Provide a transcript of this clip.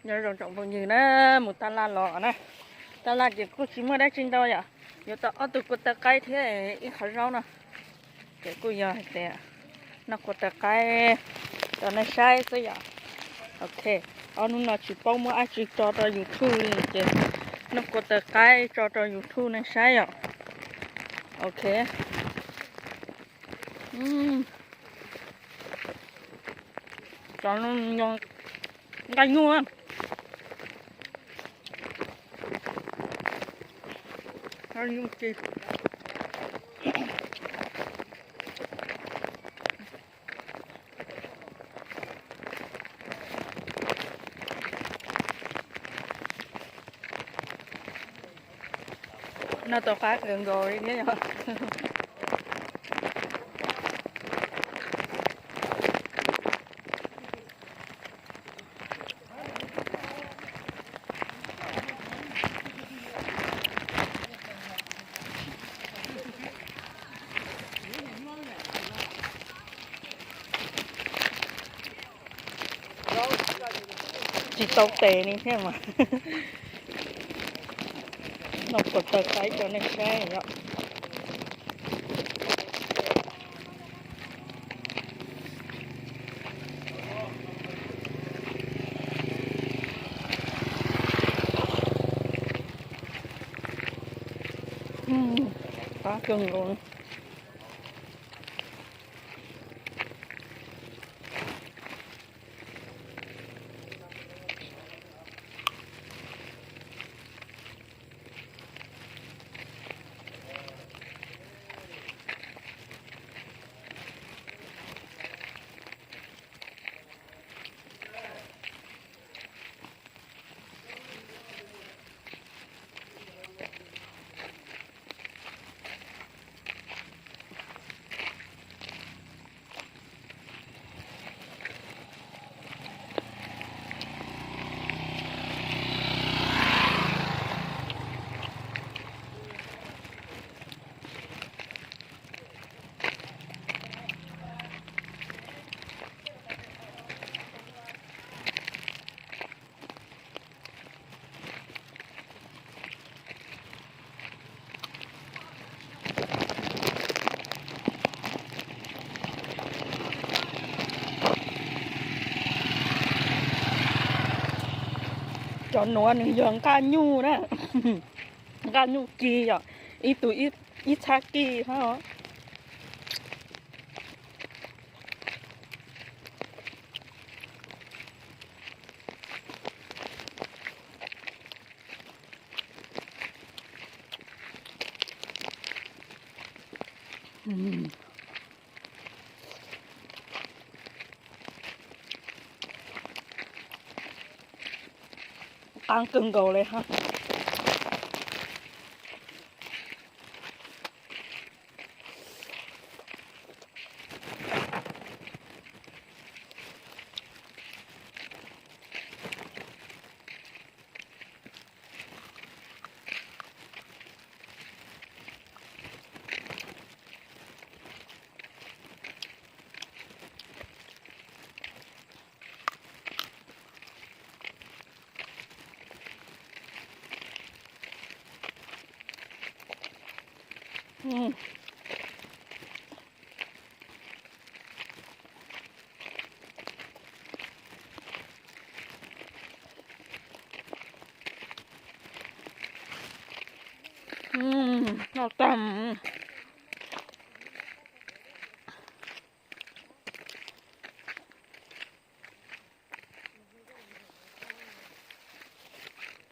Nyob zoo tsoom phooj ywg na, mus taj laj los na. Taj laj ces kuj tsis muaj dab tsi ntau yom, yuav tau ob tug kua taw qaib thiab ib qhov zaub no. Ces kuj yog hais tias noj kua taw qaib rau nej saib xwb yom. Ok, ob hnub no tsis paub muab dab tsi tso rau YouTube li ces noj kua taw qaib tso rau YouTube nej saib yom. Ok. Cov no nqaij nyuj, nqaij nyuj ci. Noj tau qab kawg nkaus li thiab yom. Tsis tau tes li thiab mas. Noj kua taw qaib rau nej saib yom. Qab kawg nkaus. Cov nuav nws yog nqaj nyuj na, nqaj nyuj ci yom, ib tug ib txhab kij hab. Qab kawg nkaus li hab. Noj tag.